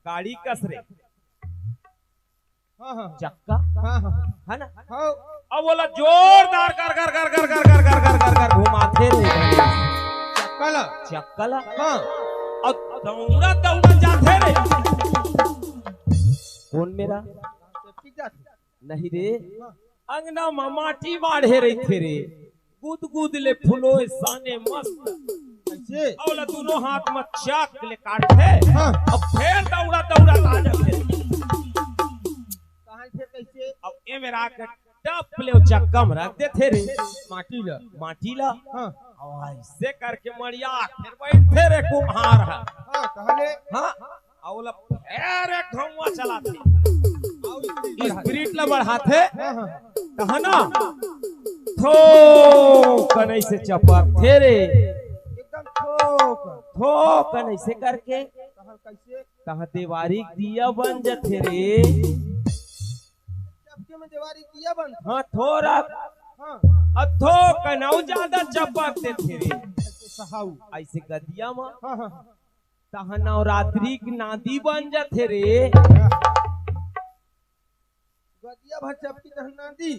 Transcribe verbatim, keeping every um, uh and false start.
गाड़ी कस रे। हाँ हाँ चक्का। हाँ हाँ है ना? हाँ अब बोला जोरदार कर कर कर कर कर कर कर कर कर कर घुमाथे रे। चक्का ला। चक्का ला। हाँ अब दौड़ा दौड़ा जाथे रे। कौन मेरा? सेफ्टी जात है। नहीं रे। हाँ। अंगना में माटी माढ़े रहिथे रे। गुद गुद ले फुलोय साने मस्त। कैसे? अउ ला दोनों हाथ में चाक ले काटथे। हाँ। अब फेर दौड़ा दौड़ा आ जाथे। कहाँ से कैसे? अब ए मेरा के टप ले ओ चक्का में रख देथे रे। माटी ला। माटी ला। हाँ। अउ ऐसे करके मड़िया फेर बैठथे रे कुम्हार ह। हाँ कहले। हाँ। अउ ला फेर एक घौवा चलाथे। आओ स्पीड बढ़ा। स्पिरिट ला बढ़ाथे। हाँ हाँ कहा ना। थोकन ऐसे चपकथे रे। एकदम ठोक। थोकन ऐसे करके कहाँ कैसे? कहा देवारी दिया बन जथे रे। चपके में देवारी दिया बन। हाँ थोरा। हाँ। अब थोकन अउ ज्यादा चपक देथे रे। सहाऊ। ऐसे गदिया में हाँ हाँ हाँ। तहा नवरात्रि के नांदी बन जथे रे। गदिया भर चपकी तहन नांदी।